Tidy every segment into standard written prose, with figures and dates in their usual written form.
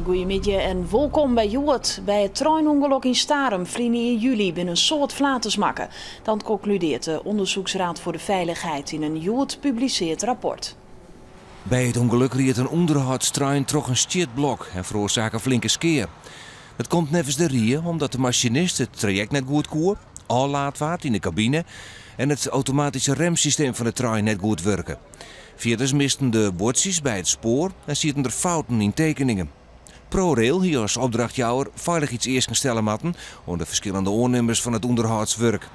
Goeiemiddei en wolkom by Hjoed. By it treinûngelok yn Starum ferline jier july binne in soad flaters makke. Dat konkludearret de Onderzoeksraad voor de Veiligheid yn in hjoed publisearre rapport. By it ûngelok ried in ûnderhâldstrein troch in stjitblok en feroarsake flinke skea. Dat komt neffens de rie omdat de masinist it trajekt net goed koe, ôflaat waard yn de kabine en it automatyske remsysteem fan de trein net goed wurke. Fierders misten de buordsjes by it spoar en sieten der fouten yn tekeningen. ProRail hie as opdrachtjouwer feilichheidseasken stelle moatten oan de ferskillende oannimmers fan it ûnderhâldswurk.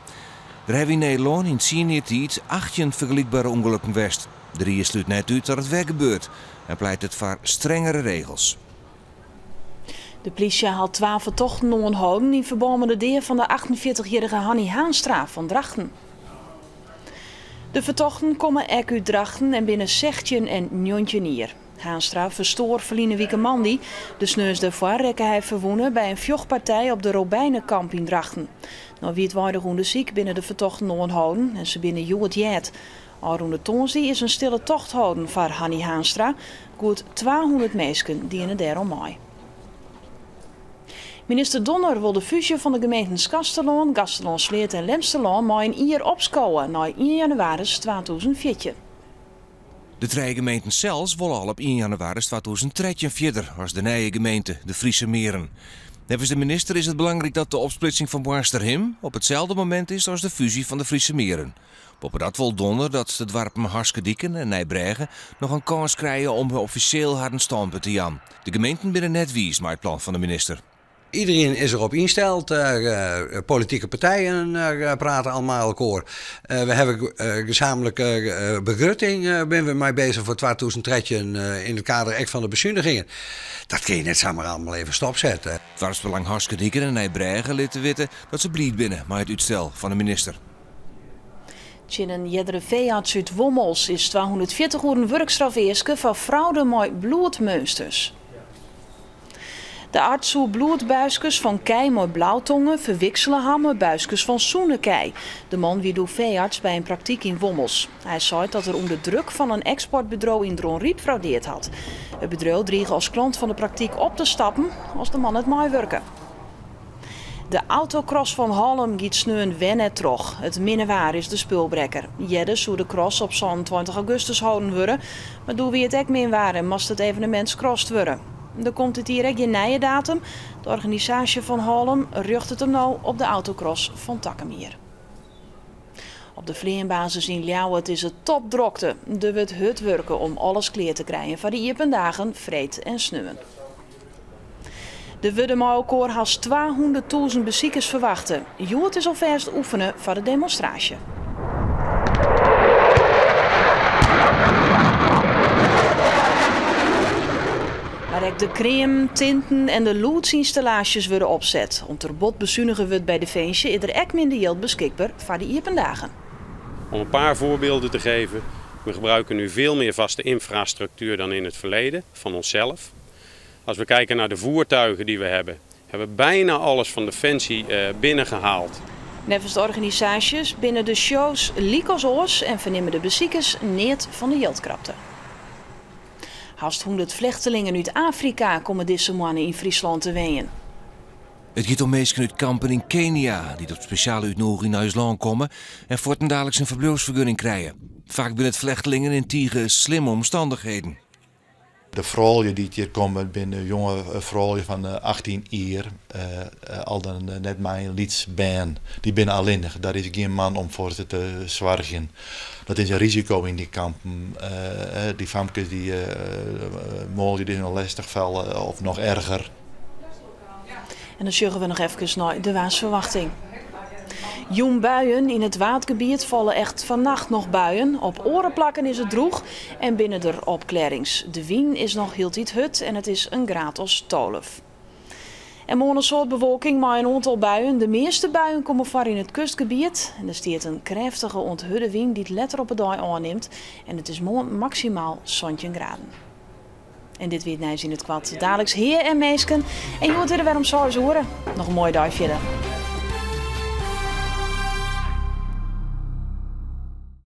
Der hawwe yn Nederlân yn 10 jier tiid 18 fergelykbere ûngelokken west. De rie slút net út dat it wer gebeurt en pleitet foar strengere regels. De plysje hat twa fertochten oanholden yn ferbân mei de dea fan de 48-jierrige Hanny Haanstra fan Drachten. De fertochten komme ek út Drachten en binne 16 en 19 jier. Haanstra ferstoar ferline wike moandei. De sneons dêrfoar rekke hy ferwûne by in fjochtpartij op de Robijnenkamp yn Drachten. Nei wiidweidich ûndersyk binne de fertochten oanholden en se binne hjoed heard. Ofrûne tongersdei is in stille tocht holden foar Hanny Haanstra. Goed 200 minsken diene dêroan mei. Minister Donner wol de fúzje fan de gemeenten Skarsterlân, Gaasterlân-Sleat en Lemsterlân mei in jier opskowe nei 1 jannewaris 2014. De trije gemeenten sels wolle al op 1 jannewaris 2013 fierder as de nije gemeente, de Friese Meren. Neffens de minister is it belangryk dat de opsplitsing fan Boarnsterhim op itselde momint is as de fúzje fan de Friese Meren. Boppedat wol Donner dat de doarpen Haskerdiken en Nijbrêge noch in kâns krije om offisjeel harren stânpunt te jaan. De gemeenten binne net wiis mei it plan fan de minister. Iedereen is erop ingesteld. Politieke partijen praten al mei elkoar. We hebben gezamenlijke begrutting binne we mei bezich foar 2013 yn it kader ek fan de besunigingen. Dat kin je net samar allemaal even stopsette. Doarpsbelang Haskerdiken en Nijbrêge litte witte dat se bliid binne mei it útstel fan de minister. Tsjin in eardere feearts út Wommels is 240 oeren wurkstraf easke foar fraude mei bloedmeunsters. De arts soe bloedbuiskes fan kij mei blautonge ferwiksele ha mei buiskes fan sûne kij. De man wie doe feearts by in praktyk yn Wommels. Hy sei dat er ûnder druk fan in eksportbedriuw yn Dronryp fraudeard hat. It bedriuw drige as klant fan de praktyk op te stappen as de man net meiwurke. De autocross fan Hallum giet sneon wer net troch. It minne waar is de spulbrekker. Earder soe de cross op 27 augustus holden wurde, mar doe wie it ek min waar en moast it evenemint skrast wurde. Der komt dit jier ek gjin nije datum. De organisaasje fan Hallum rjochtet him no op de autocross fan takom jier. Op de fleanbasis yn Ljouwert is it topdrokte. Der wurdt hurd wurke om alles klear te krijen foar de iepen dagen freed en sneon. Der wurde mei elkoar hast 200.000 besikers ferwachte. Hjoed is alfêst oefene foar de demonstraasje. Mar ek de kreamen, tinten en de lûdsynstallaasjes wurde opset. Om't der bot besunige wurdt by Definsje is der ek minder jild beskikber foar de iepen dagen. Om een paar voorbeelden te geven. We gebruiken nu veel meer vaste infrastructuur dan in het verleden van onszelf. Als we kijken naar de voertuigen die we hebben, hebben we bijna alles van Defensie binnengehaald. Neffens de organisaasjes binne de shows lykas oars en fernimme de besikers neat fan de jildkrapte. Hast 100 flechtelingen út Afrika komme dizze moanne yn Fryslân te wenjen. It giet om minsken út kampen yn Kenia dy't op spesjale útnûging nei ús lân komme en fuortendaliks in ferbliuwsfergunning krije. Faak binne it flechtelingen yn tige slimme omstannichheden. De froulju dy't hjir komme binne jonge froulju fan 18 jier, al dan net mei in lyts bern. Dy binne allinnich, der is gjin man om foar se te soargjen. Dat is in risiko yn dy kampen. Dy famkes dy manlju dy noch lestich falle of noch erger. En dan sjogge we noch efkes nei de waarsferwachting. Jûn buien yn it Waadgebiet falle echt fannacht noch buien. Op oare plakken is it drûch en binne der opklearrings. De wyn is noch hieltyd hurd en it is in graad as 12. En moarn in soad bewolking mei in oantal buien. De measte buien komme foar yn it kustgebiet. En der stiet in krêftige oant hurde wyn dy't letter op 'e dei ôfnimt. En it is moarn maksimaal 17 graden. En dit wie it nijs yn it koart. Daliks Hea en Minsken. En hjoed wurde wer om 6 oere. Noch in moaie dei fierder.